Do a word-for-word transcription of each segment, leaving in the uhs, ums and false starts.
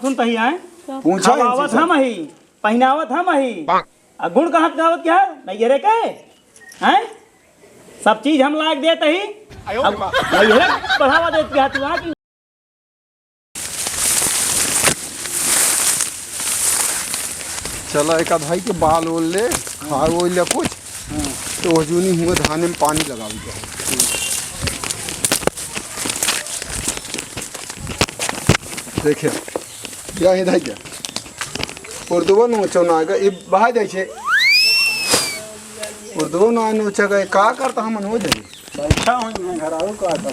सुनत ही आए। पूछा इनसे खवावत सब। हम ही, पहिनावत हम ही। आ गुण कहाँ गावत क्या है? नैहरे के? हैं? सब चीज हम लायक देत ही। अब नैहरे बढ़ावा देत क्या तू, हाँ, कि चला एक आध भाई के बाल ओल ले, खा ओल ले कुछ। हाँ। तो वो जूनी हुए धाने में पानी लगावे के है। देखिए, क्या है धाई क्या? उर्दुआ नोचो ना आएगा, ये बाहर जाए छे। उर्दुआ ना नोचा गए, का करता हम हो जाए? बैठा हूँ मैं घर, आऊ का करता?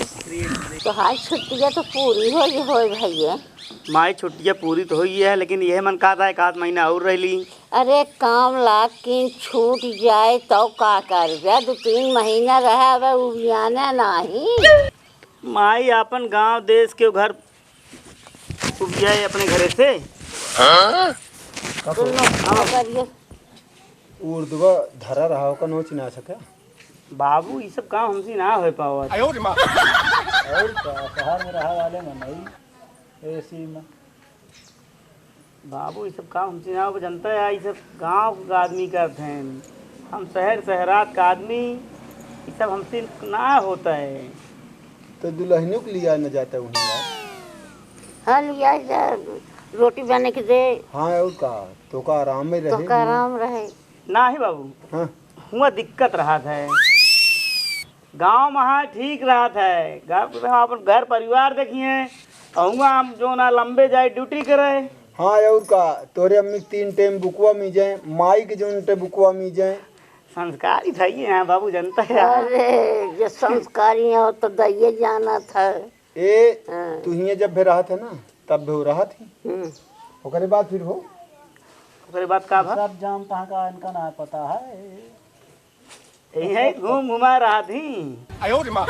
तो हाय छुट्टिया तो पूरी हो गई होय भैया। माई, छुट्टिया पूरी तो होई है, लेकिन यह मन का था एक आध महीना और रह ली। अरे काम लाग किन छूट जाए तो का करबे, दो तीन महीना रहे, अब उबियाना नाही। माई, आपन गांव देश के घर उबियाए अपने घरे से। हाँ? का करिए? उर्दुआ धरा रहा हो का नोच ना सके। बाबू, ई सब काम हमसे ना हो पावत। और का, शहर में रहा वाले में नहीं, एसी में। बाबू, ई सब काम हमसे ना हो, जनता है, ई सब गांव के आदमी करत हैं। हम शहर, शहरात का आदमी, ई सब हमसे ना होता है। तो दुल्हनियों के लिया न जाता हूँ यार। हाँ, लिया जा, रोटी बने के दे। हाँ, और का, तो का आराम में रहे। तो का आराम रहे। नाही बाबू, हाँ। हुआ दिक्कत रहत है। गाँव में हाँ ठीक रहत है, घर, अपन घर परिवार देखिए, और हुआ हम जो ना लंबे जाए ड्यूटी करे। हाँ, और का, तोरे अम्मी के तीन टाइम बुकवा मीजे, माई के जौन टाइम बुकवा मीजे। संस्कारी भई हैं बाबू, जनता है। अरे, जो संस्कारी है, वो तो दइये जानत है। ए, हाँ। तू हियाँ जब भी रहत है ना, तब भी वो रहत ही। हम्म। ओकरे बाद फिर हो? ओकरे बाद का भा? सब जानता है का, इनका ना पता है। यही है, घूम घुमा रहत ही। आयो रे माँ।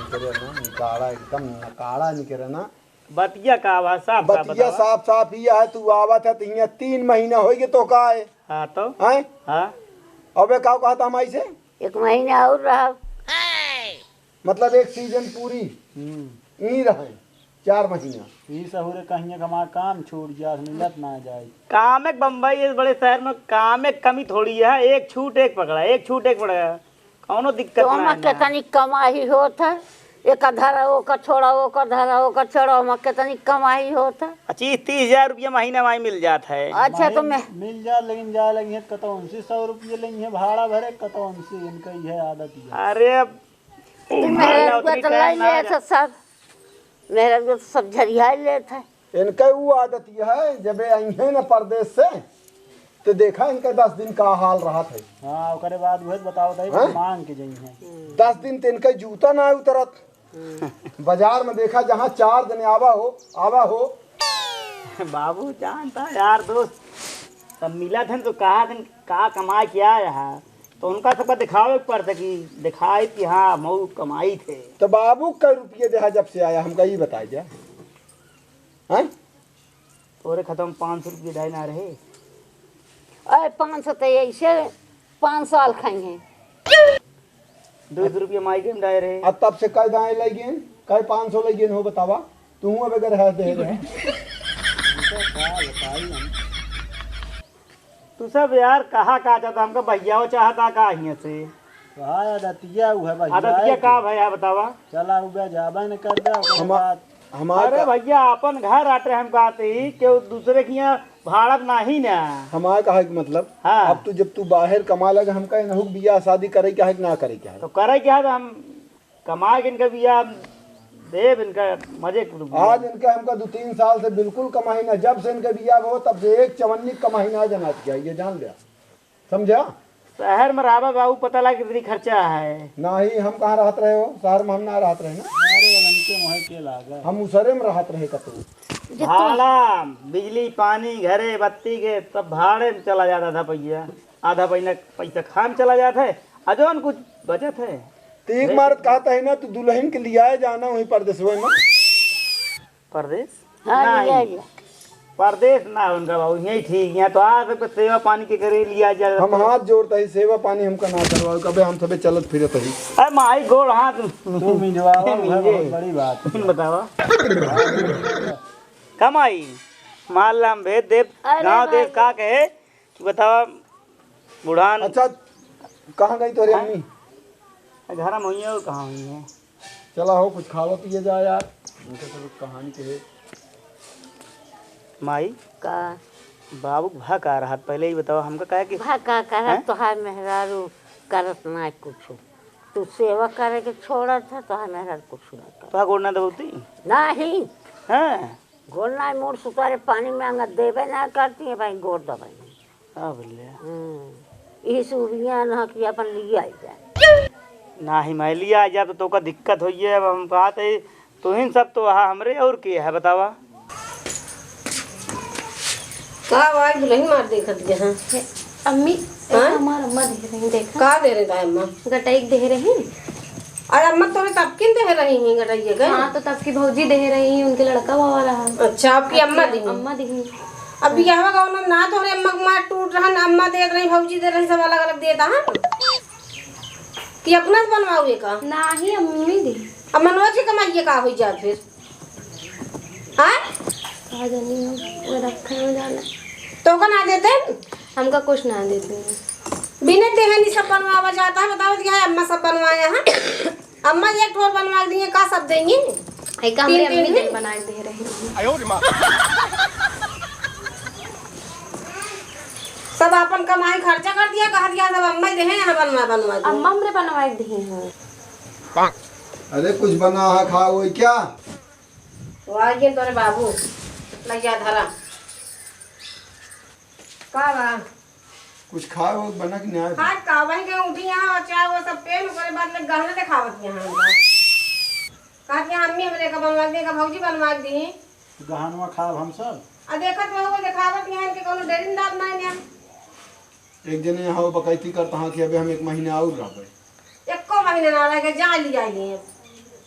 निकाड़ा एकदम नकाड़ा निकरे ना। बतिया का बा, साफ साफ बतिया बतावा। साफ साफ ही है, तू आवत है तो हियाँ तीन महीना होइ गए तो का है? हाँ तो? हैं? हाँ। अबे का कहता हम ऐसे? एक महीना और रहा। मतलब एक सीजन पूरी हम्म। यहीं रहे, चार महीना। ई सहुरे कहिए कि हमार काम छूट जात, मिलत ना जाए। काम एक बम्बई, इस बड़े शहर में काम एक कमी थोड़ी है, एक छूट एक पकड़ा, एक छूट एक पकड़ा, कौनो दिक्कत तो ना ओमा है ना। कितनी कमाई होत है, एक धरा ओकर छोड़ा, ओकर धरा ओकर छोड़ा, ओमा कितनी कमाई होत है। पच्चीस तीस हजार रुपया महीना माई मिल जात है। अच्छा, तो माई मैं मिल जात, लेकिन जाए लगी है कतौन से सौ रुपये लेंगे भाड़ा भरे, कतौन से इनका यह आदत है। अरे अब तो मेहरारू का तो लाई लेत है सब, मेहरारू का तो सब झरिया लेत है। इनका वो आदत यह है, जब ये आई हैं ना परदेश से, तो देखा इनका दस दिन का हाल रहत है। हाँ, ओकरे बाद वह बताओ ताई, हाँ? मांग के जाई हैं। दस दिन तो इनका जूता ना उतरत। बाजार में देखा, जहाँ चार जने आवा हो, आवा हो। बाबू जानता यार दोस्त, तब मिला थे तो कहा थे का कमाई किया है, तो उनका सबका दिखावे के पड़ता कि दिखाई कि हाँ, मऊ कमाई थे। तो बाबू कै रुपये देहा जब से आया, हमका ई बताइ द्या। हैं? तोरे खाता में पाँच सौ रुपये डाले ना रहे। अरे, पाँच सौ तो ऐसे पाँच साल खाई हैं। दो सौ रुपये माई के में डाले रहे। अब तब से कै दाएँ लइ गए, कै पाँच सौ लइ गए हो, बतावा। तू अब अगर है दे रहे। तू सब यार कहा का चाहता, हमका भैया वो चाहता का हियाँ से? कहा आदतिया उ है भैया आदतिया है का कि? भैया बतावा। चला उ बे जाबे न कर दे, ओकरे हमा-, बाद हमार अरे का भैया, अपन घर आटे हम कहते ही, केहू दूसरे के यहाँ भाड़ब नाही ना। हमार कहे के मतलब, हाँ। अब तू जब तू बाहर कमा लगे, हमका इनहू के बियाह शादी करे के है कि ना करे के है? तो करे के है तो हम कमा के इनका बियाह देब, इनका मजे के आज इनका हमका दो तीन साल से बिल्कुल कमाई ना, जब से इनका बियाह हो तब से एक चवन्नी कमाई ना जना किया, ये जान लिया, समझा? शहर में रहबा बाबू, पता लगा कितनी खर्चा है। नाही, हम कहाँ रहत रहे हो, शहर में हम ना रहत रहे ना। अरे, इनके मुँह के लागा। हम उसरे में रहत रहे कतौ। भाड़ा, बिजली, पानी, घरे, बत्ती के सब भाड़े में चला जाता था पैसा। आधा महीना पैसा खान चला जात है, आ जौन कुछ बचत है। तीर मारत कहता है ना, तू दुल्हन के लियाए जाना वहीं परदेसवे में। परदेस? हाँ, नहीं। लिया, लिया। परदेस ना उनका बाबू, यहीं ठीक, यहाँ तो आ सबके सेवा पानी के करे लिया जा। हम हाथ जोड़ता ही, सेवा पानी हमका ना करवाओ, कबे हम सबे चलत फिरत ही। अरे माई गोड़ हाथ तू मिंजवावा, वह मिंजे। बहुत बड़ी बात है। बतावा। कमाई, माल लाम भेज देब। अरे गाँव देश भाई। का कहे, तू बतावा, बुढ़ान। अच्छा, कहाँ गई तोरी हाँ? अम्मी? घर में हुई है, और कहाँ हुई है? चला हो, कुछ खावा पिए जा यार। उनके सब कहानी के है। माई, का? बाबू भा का रहत, पहले ही बतावा हमका, काहे कि भा का करत, हैं? तोहार मेहरारू करत ना कुछ। तू सेवा करे के छोड़त है, तोहार मेहरारू कुछ ना करत। तोहार गोड़ ना दबौती? नहीं। हैं? गोड़ ना, मोर सुपारे पानी में अंगा देबे ना करती है भाई, गोड़ दबाई। का बोले? हम्म। यही सुबिया ना कि अपन लिया जाए। नाही माई, लिया जाए तो तोका दिक्कत होइए। अब हम कहत है, तुहिन सब तो वहाँ हमरे और के है, बतावा? का भाई दुल्हन मार देखत यहाँ? अम्मी, हाँ? हमार अम्मा दे रही, देखा। का दे रही था अम्मा? गटई दे रही। अरे अम्मा, तोरे तबकिन दे रही हैं गटइया के? हाँ, तो तबकी भौजी दे रही, उनके लड़का वावा रहा। अच्छा, आपकी अम्मा दी? अम्मा दी। अब बियाहवा का उन्होंने ना तोहरे अम्मा के मार टूट रहन, अम्मा देत रही, भौजी दे रही, सब अलग-अलग देता, हाँ? कि अपना से बनवावे का? नाही, अम्मी दी। अब मनोज के कमाइए का होई जात फिर? हाँ? का जानी हम, वो रखे हो जाना। तो का ना देते? हमका कुछ ना देते हैं। बिना देहे नहीं सब बनवावा जाता है, बताओ दिया है, अम्मा सब बनवाया है। अम्मा एक ठोर बनवा के दिए, का सब देंगी? है का, हमरे तीन, अम्मी तीन दिन दिन? बना के दे रही हैं। सब आपन कमाई खर्चा कर दिया, कहा दिया सब अम्मा ही देहे, यहाँ बनवा, बनवा दो। अम्मा हमरे बनवा के दी हैं। अरे कुछ बना है, खाओ क्या? वो आ गए तोरे बाबू, लइया धरा। का बा? कुछ खाए हो बना कि नहीं? खाए का, वही के उठी यहाँ और चाहे वो सब पेन, ओकरे बाद में गहना दिखावत यहाँ हमका। कहत यहाँ अम्मी हमरे का बनवा के दी, का भौजी बनवा के दी। तो गहनवा खाब हम सब। आ देखत रहो, वो दिखावत यहाँ इनके कोनो डेरिन दाब ना है। एक जने यहाँ वो बकैती करता हाँ कि अबे हम एक महीना और रहबे। एको महीना ना रह के जा लिया ये।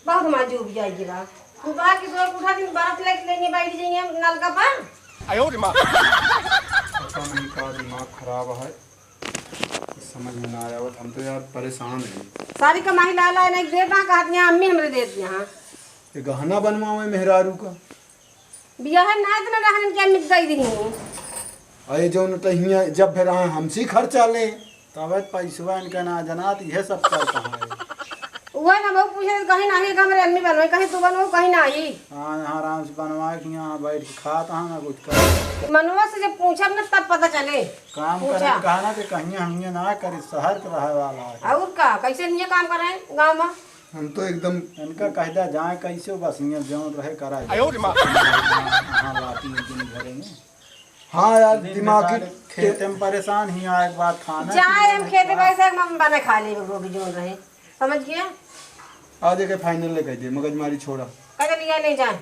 बहुत मजूब जाएगी बा। तू बाहर की दो उठा दिन बर्फ लेके लेंगे, बैठ जाइए नलका पर। पता नहीं का दिमाग खराब है, कुछ समझ में ना आवत। हम तो यार परेशान हैं। सारी कमाई ला ला नहीं देत ना, कहत यहाँ अम्मी हमरे देत यहाँ। ये गहना बनवावे मेहरारू का। बियाह ना इतना रहन के अम्मी दे दी। अरे जौन तो हियाँ जब भी रहा हमसे खर्चा ले। तबे पैसवा इनका ना जनात, इहे सब करता है। वह ना वो पूछे कहीं नाही कि हमरे अम्मी बनवाई, कहीं तू बनवाऊ, कहीं नाही। हाँ, यहाँ आराम से बनवा के यहाँ बैठ के खात हाँ ना कुछ कर। मनवा से जब पूछब ना तब पता चले। काम पूछा। करे कहा ना कि कहीं हम ये ना करे, शहर के रहे वाला है। और का, कैसे नहीं काम करे गाँव में? हम तो एकदम इनका कह दिया जाए कैसे, बस ये जौन रहे करा जाए। आयो रे माँ। हाँ, लाती एक दिन भरेंगे। हाँ यार, दिन में दिमागी सारे खेते में परेशान ही, आए के बाद खाना जाए, पीना हम खेते में। वैसे हम बने खा लेबे गोभी जौन रहे, समझ गया? आज एक फाइनल लेके दे, मगजमारी छोड़ा। कहे लिया नहीं जाए, और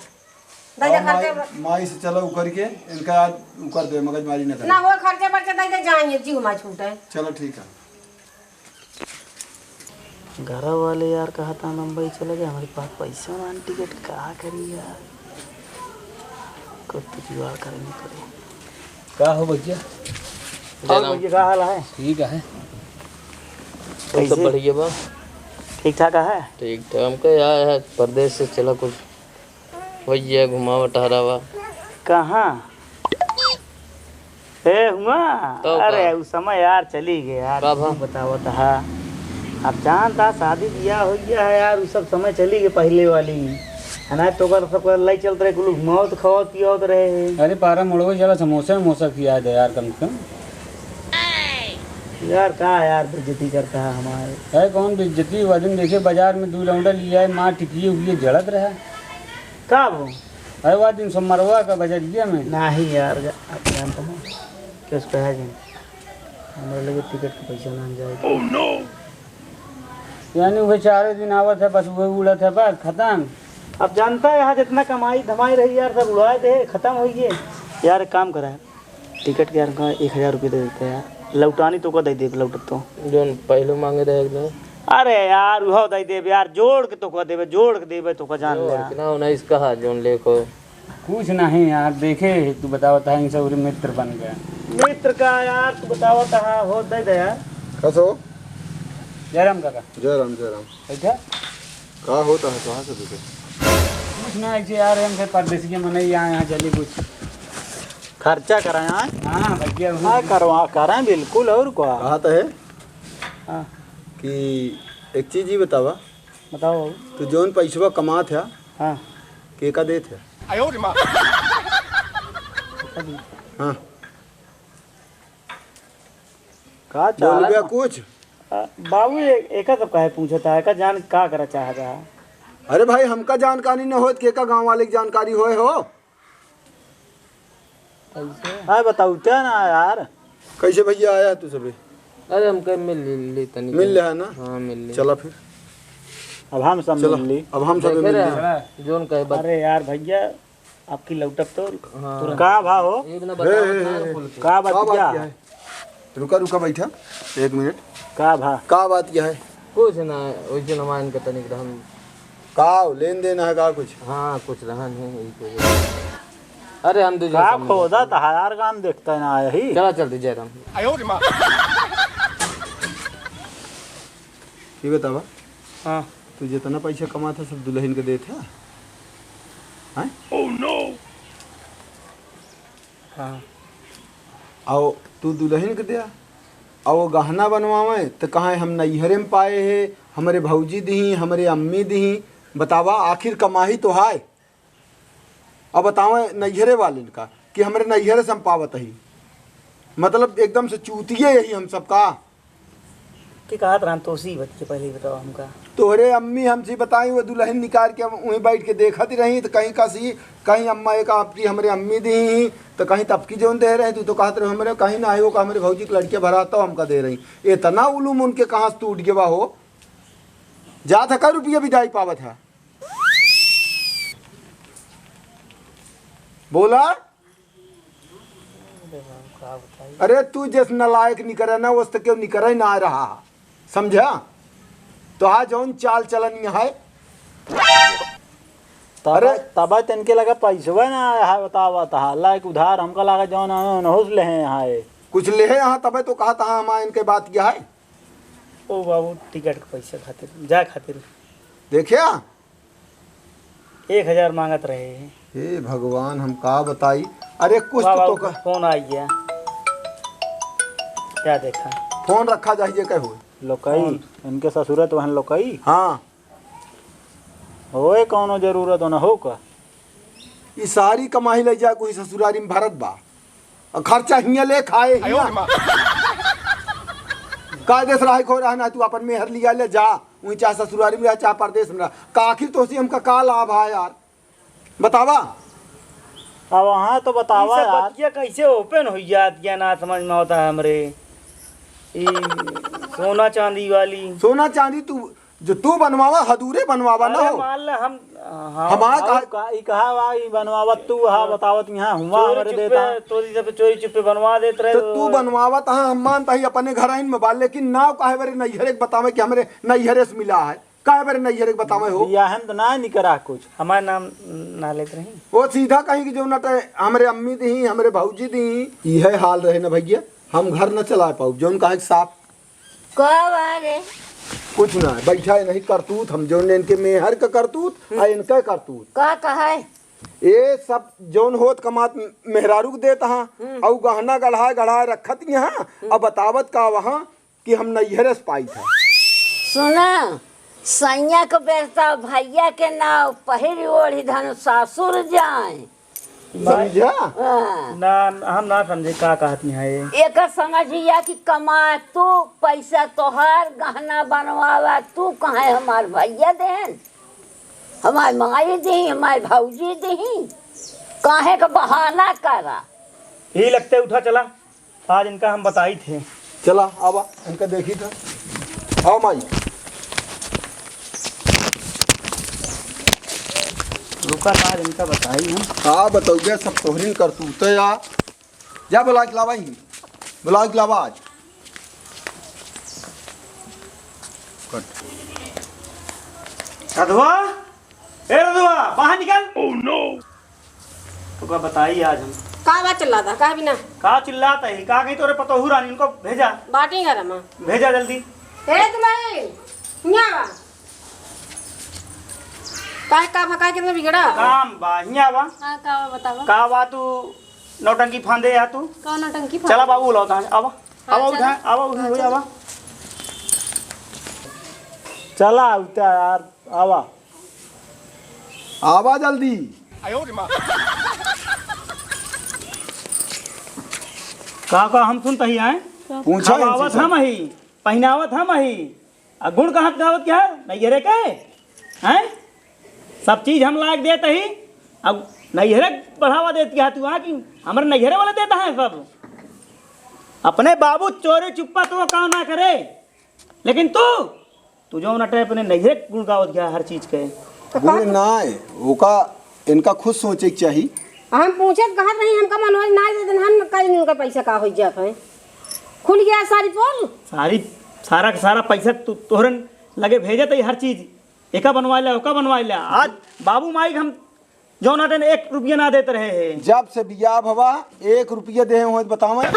दैया माई, खर्चे पर माई से चलो उकर के, इनका आज उकर दे, मगजमारी न करे। ना हो खर्चे पर के दैया जाए, जीव मा छूटे। चलो ठीक है। घर वाले यार कहत हैं बम्बई चला जाए, हमरे पास पैसा ना टिकट, का करी यार, कुछ तो जुगाड़ करे में पड़े। का हो भैया? और जय राम। भैया का हाल है? ठीक है। और सब कैसे? बढ़िया बा? ठीक ठाक है? ठीक ठाक। हमका यार है परदेश से चला कुछ भैया घुमावा टहरावा। कहाँ? ए हुआ? तो अरे का? उ समय यार चली गए यार, का भा? तू बतावत हा। अब जानता शादी बियाह हो गया है यार, उ सब समय चली गए पहले वाली। है ना, तो कर सब लई चलत रहे, कुल घुमावत खवावत पियावत रहे। अरे पारा मोड़ो चला, समोसा वमोसा खिया दे यार कम से कम। यार का यार बेइज्जती करता है हमारे। है कौन बेइज्जती? वो दिन देखे बाजार में दो लौंडा लिया है, मार टिकिए हुए जड़त रहा। का वो? अरे वह दिन सोमवारवा का बजरिया में। नाही यार, जा-, आप जानते हैं कि उस पे है जिन, हमारे लगे टिकट के पैसा ना जाए। यानी वह चारों दिन आवत है, बस वह उड़त है, बस खत्म। अब जानता है यहाँ जितना कमाई धमाई रही यार, सब उड़ाए दे, खत्म हो गए। यार एक काम करा है, टिकट के यार हमका एक हजार रुपये दे देते यार, लौटानी तो का दे दे, लौटत तो। जोन पहले मांगे रहे एकदम। अरे यार उहो दे देब यार, जोड़ के तो का देबे, जोड़ के देबे तो का जान ले जोड़ यार। के ना, उन्नीस कहा जोन लेको। कुछ नहीं यार, देखे तू बतावत है, इनसे उरे मित्र बन गए। मित्र का यार तू बतावत है, हो दे दे यार। कसो? जयराम काका। जयराम, जयराम। अच्छा। का होता है, कहाँ से देखे? ना, ऐसे यार, हम फिर परदेसी के मनई यहाँ, यहाँ चली कुछ। खर्चा कराए आए? हाँ, भैया, वो हाँ, करवा, कराए बिल्कुल, और का? कहा तो है हाँ। कि एक चीज ही बतावा। बताओ। तू जौन पैसवा कमात है, हाँ। के का देत है? आयो रे माँ। हाँ। का बोल चाहत बे ना? कुछ। आ, बाबू, ए-, एका सब काहे पूछत है? एका जान का करा चाहत है? अरे भाई, हमका जानकारी न होत, के का गाँव वाले की जानकारी होए हो? कैसे? हाँ, बताऊ, क्या ना यार? कैसे भैया आया तू सबे? अरे, हमका मिल ले, ले तनी। मिल ले है ना? हाँ, मिल ले। चला फिर। अब हम सब चला, मिल ली। अब हम सब देखे मिल रे, ली। जोन कहे बत- अरे यार भैया, आपकी लौटब तो हाँ। तुरंत। का भा हो? एक ना हे, बताओ, हे, ध्यान हे। खोल के। का बात का बात क्या क्या है? है? रुका, रुका, बैठा, एक मिनट। का भा? का बात क्या है? कुछ ना, वैसे हमारे इनके तनिक रहन। का लेन देन है का कुछ? हाँ, कुछ रहन है, यही तो है। अरे, हम दो जन का समझ खोदा जाते हैं। तहार काम देखता है ना आया ही। चला, चल दे, जयराम। आयो रे माँ। ये बतावा। हाँ। तू जितना पैसा कमात है, सब दुल्हन के देत है? हैं? Oh no! हाँ। आओ, तू दुल्हन के दिया, आओ गहना बनवावे, त कहाँ हम नैहरे में पाए है, हमरे भौजी दिही, हमरे अम्मी दिही, बतावा, आखिर कमाही तो हाय। अब बतावे नैहरे वाले का कि हमरे नैहरे से हम पावत ही, मतलब एकदम से चूतिए यही हम सब का। के कहत रहन तोसी बतिया पहले ही बताओ हमका। तोहरे अम्मी हमसे बताई, वो दुल्हन निकाल के हम वहीं बैठ के देखत ही रही, तो कहीं कसी, कहीं अम्मा एक आपकी हमरे अम्मी दी ही, तो कहीं तबकी जौन दे रहे, तू तो कहत रहे हमरे कहीं ना आयो का हमरे भौजी के लड़के भरा तो हमका दे रही। इतना उलूम उनके कहाँ से टूट गया हो? जात है का रुपया विदाई पावत है? बोला। अरे तू जस नालायक निकरे ना, वस तो क्यों निकरे ना रहा, समझा? तो हाँ, जौन चाल चलन यहाँ है। तब, अरे। तब तनके लगा पैसवा ना आया है, बतावा, तहा लायक उधार हमका लगा जौन आवे, उनहु से लेहे यहाँ है। कुछ लेहे यहाँ, तबे तो कहा तहा हम इनके बात किया है। ओ बाबू, टिकट के पैसे खातिर, जाए खातिर। देखिया, एक हजार मांगत रहे। हे भगवान, हम का बताई। अरे कुछ वाह, तो, वाह, तो का फोन आ गया। क्या देखा? फोन रखा जाइए, कहो। लोकई, फोन। इनके ससुरत वहन लोकई? हाँ। होए कौनो जरूरत हो ना हो का? ई सारी कमाई ले जा, कोई ससुरारी में भरत बा। और खर्चा हियाँ ले खाए आयो हियाँ। रे माँ। का देश राही खो रहा ना, तू अपन मेहर लिया ले जा, वहीं चाहे ससुरारी में रह, चाहे परदेश में रह। का आखिर तोसी हमका का लाभ है यार? बतावा। अब वहाँ तो बतावा ई सब यार। बतिया कैसे open हो जात या ना समझ में होता है हमरे। ई सोना चांदी वाली। सोना चांदी तू जो तू बनवावा, हदूरे बनवावा ना अरे हो। मान ले हम, हाँ, हमार हाँ, कहा का, ई कहा वा, ई बनवावत तू, हाँ, हाँ। बतावत यहाँ, हुआ चोरी हमरे चुप्पे, देता। तोरी सब चोरी चुप्पे बनवा देत रहे तो हो। तू बनवावत, हाँ, हम मानता ही अपने घर आइन में बा, लेकिन नाव काहे बरे नैहरे के बतावे कि हमरे नैहरे से मिला है, काहे बरे नैहरे के बतावे हो? बियाह में तो ना निकरा कुछ। हमार नाम ना लेत रही। वो सीधा कहीं कि जो नटे हमरे अम्मी दी, हमरे भौजी दी, यह हाल रहे ना भैया, हम घर न चला पाऊ, जौन कहे साफ का बा रे? कुछ ना, बैठा है नहीं करतूत, हम जौन इनके मेहर का करतूत, हम्म। आ इनका करतूत। का कहा है? ये सब जौन होत कमात मेहरारू के देत हाँ, हम्म। अउ गहना गढ़ाए गढ़ाए रखत यहाँ, हम्म। अब बतावत का वहाँ कि हम नैहरे से पाई था। सुना, सैया के बेटा भैया के नाव पहिरी ओढ़ी धन सासुर जाए। समझा? हाँ। ना, हम ना समझे का कहत निहाए। एकर समझिया कि कमा तू, पैसा तोहार, गहना बनवावा तू, कहे हमार भैया देन, हमार माई दी, हमार भौजी दी, काहे का बहाना करा? ही लगते उठा चला। आज इनका हम बताई थे। चला, आवा, इनका देखी था। आओ माई। रुका, आज इनका बताई हम। का बताऊगे, सब तोहरिन करतूते आ। जा बुला के लावा ही। बुला के लावा आज। कट। रधवा? ए रधवा, बाहर निकल। Oh no! तोका बताई आज हम। का बात चिल्लाता? का बिना? का चिल्लाता है? का कहीं तोरे पतोहू रानी उनको भेजा। बाटी घर में। भेजा जल्दी। ए तुम्हारी, यहाँ बा। काहे, का भा, काहे, कितना बिगड़ा? काम बा, हियाँ बा। हाँ, का बा, बतावा। का बा, तू नौटंकी फांदे या तू? कौन नौटंकी फांदे? चला बाबू, लौटा, आवा। हाँ, आवा, चला। उठा, आवा, उठा, हाँ, हो, चला। आवा। चला, उठा यार, आवा। आवा जल्दी। का, का हम सुनत ही आए? पूछा इनसे खवावत सब। हम ही, पहिनावत हम ही, आ गुण कहत गावत क्या है? नैहरे के? हैं? सब चीज हम लायक देत ही, अब नैहरे बढ़ावा देत क्या तू, हाँ, कि हमरे नैहरे वाले देत हैं सब? अपने बाबू चोरी चुप्पा तो काम ना करे, लेकिन तू, तू जौन अटे अपने नैहरे गुण गावत गया हर चीज के। तो गुण का ना है, ओका, इनका खुद सोचे के चाही। हम पूछत कहत रही, हमका मनोज ना दे देन, हम कहीं उनका पैसा का हो जात है। खुल गया सारी पोल। सारी, सारा का सारा पैसा तू, तोहरन लगे भेजत है हर चीज। एका बनवा ले, ओका बनवा ले। आज बाबू माई के हम जौन अटन एक रुपया ना देत रहे हैं। जब से बियाह भवा, एक रुपया देहे हो बतावे।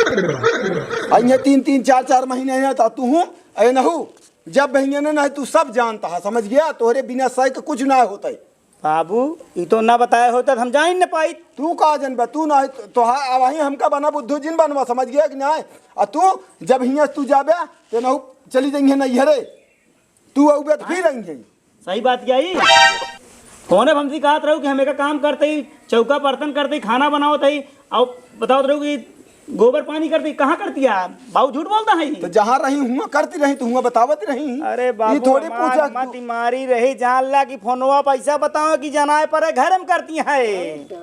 अइहे तीन तीन, चार चार महीने हैं, तो तू हूँ, ए नहू, जब बहिने ने नहीं, तू सब जानता है, समझ गया? तोहरे बिना सही के कुछ ना होता है। बाबू, ई तो ना बताए होता, तो हम जान न पाई। तू का जनबा, तू ना, तो, तो हा, अब वहीं हमका बना बुद्धू जिन बनवा, समझ गया कि नहीं? आ तू, जब हियाँ से तू जाबे, तो नहू चली जाइए नैहरे। तू अउबे तो फिर आएंगे। सही बात क्या ही? फोने पे हमसे कहत रहू कि हम एका काम करते ही, चौका बर्तन करते ही, खाना बनावत ही, और बतावत रहू कि गोबर पानी करते ही, कहाँ करती है? बाबू झूठ बोलता है। तो जहाँ रही हुआ करती रही, तो हुआ बतावत रही। अरे ये बाबू, थोड़ी हमार पूछा मत तू। मारी रही, जान ला कि फोनवा पैसा बताओ कि जनाए पर घर में करती है।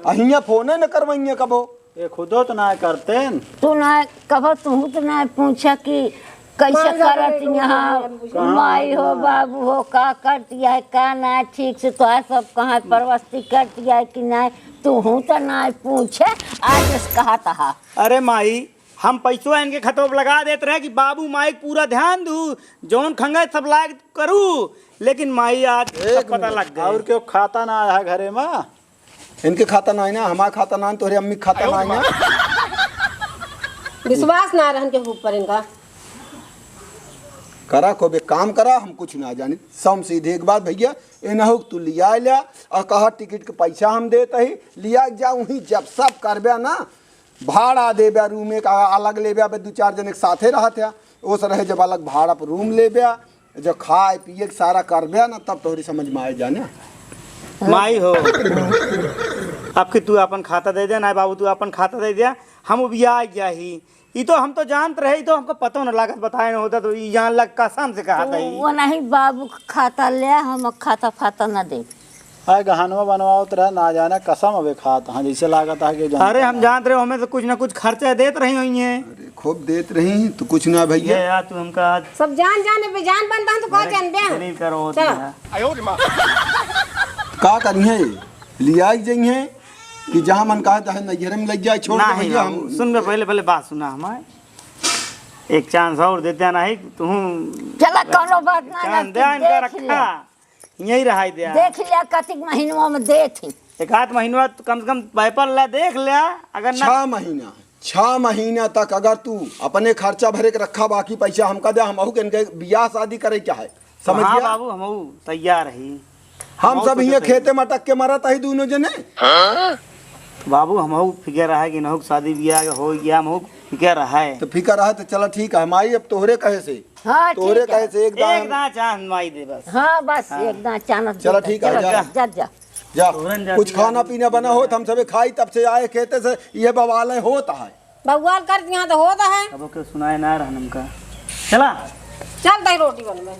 अहिया फोने न करवाइए कबो। ये खुदो तो ना करते न। तू ना कबो, तू तो ना पूछा कि कैसे करत यहाँ, माई हो, बाबू हो, का करती है, का ना, ठीक से तो आ सब कहाँ परवस्ती करती है कि नहीं, तू हूँ तो ना पूछे, आज इस कहा तहा। अरे माई, हम पैसो इनके खतों पे लगा देत रहे कि बाबू माई के पूरा ध्यान दू, जौन खंगे सब लायक करू, लेकिन माई आज सब एक पता मिनट, लग गए। और क्यों खाता ना आया घरे में? इनके खाता ना है ना, हमारा खाता ना है, तोहरे अम्मी के खाता ना है ना। विश्वास ना रहन के ऊपर इनका। करा को बे काम करा, हम कुछ ना जानी। सम सीधे एक बात भैया, ए ना हो तू लिया लिया और कहा टिकट के पैसा हम देत ही, लिया जा वहीं जब सब करबे ना, भाड़ा देबे रूम एक अलग लेबे, अबे दो चार जने के साथे रहत है, ओस रहे जब अलग भाड़ा पर रूम लेबे, जो खाए पिए के सारा करबे ना, तब तोहरी समझ में आए जाने। माई हो, अब कि तू अपन खाता दे दे, ना बाबू तू अपन खाता दे दे, हम उबिया गया ही। ई तो हम तो जानत रहे, ई तो हमको पतो न लागत, बताए न होता तो ई जान लग कसम से कहा था ई। वो नहीं बाबू खाता ले, हम खाता फाता न दे। आए गहनवा बनवावत रहे, ना जाने कसम अबे खात, हाँ, जैसे लागत है कि जानत अरे हम ना। जानत रहे, हमें तो कुछ ना कुछ खर्चा देत रही हुई है। अरे खूब देत रही, तो कुछ ना भैया। ये यार, तू हमका आज सब जान जाने पे जान बनता है, तो का अरे जान बे? शरीर का रोत चलो। है। का करिए, लिया ही जाइए कि जहाँ मन कहा तहाँ नैहरे में लग जाए, छोड़ दे नहीं भैया, बाबू, हम सुन बे, पहले, पहले बात सुना हमारे। एक चांस और देते नहीं, तू चला, कौनो बात ना, चांस ना, दे, इनका देख रखा। लिया। यहीं रहाई दे। देख लिया, कतिक महीनवा में देत ही। एक आध महीनवा तो कम से कम व्यापार ला देख लिया, अगर ना छह महीना, छह महीना तक अगर तू अपने खर्चा भरे के रखा, बाकी पैसा हमका दे, हम अहू के इनके बियाह शादी करे के है, समझ हाँ गया? बाबू, हमहू तैयार ही। हम हमहू सब कुछ हियाँ तैयार। खेते में अटक के मरत ही दोनों जने। बाबू, हमहू फिक्र रहा कि नहू के शादी बियाह हो गया, हमहू फिक्र रहा है। तो फिक्र रहा तो चला ठीक है, माई अब तोहरे कहे से हाँ, तोरे ठीक है। कहे से एक दान एक दान चांद माई दे बस। हाँ, बस हाँ। एक दान चांद चलो, दे। ठीक है, चलो, जा। जा, जा। जा जा। तोरन जा कुछ दिया। खाना पीना बना होत, हम सबे खाई, तब से आए खेते से, ये बवाल है, होता है। बवाल कर दिया तो होता है। अब ओके सुनाए ना रहन हमका। चला। चल दे रोटी बन में।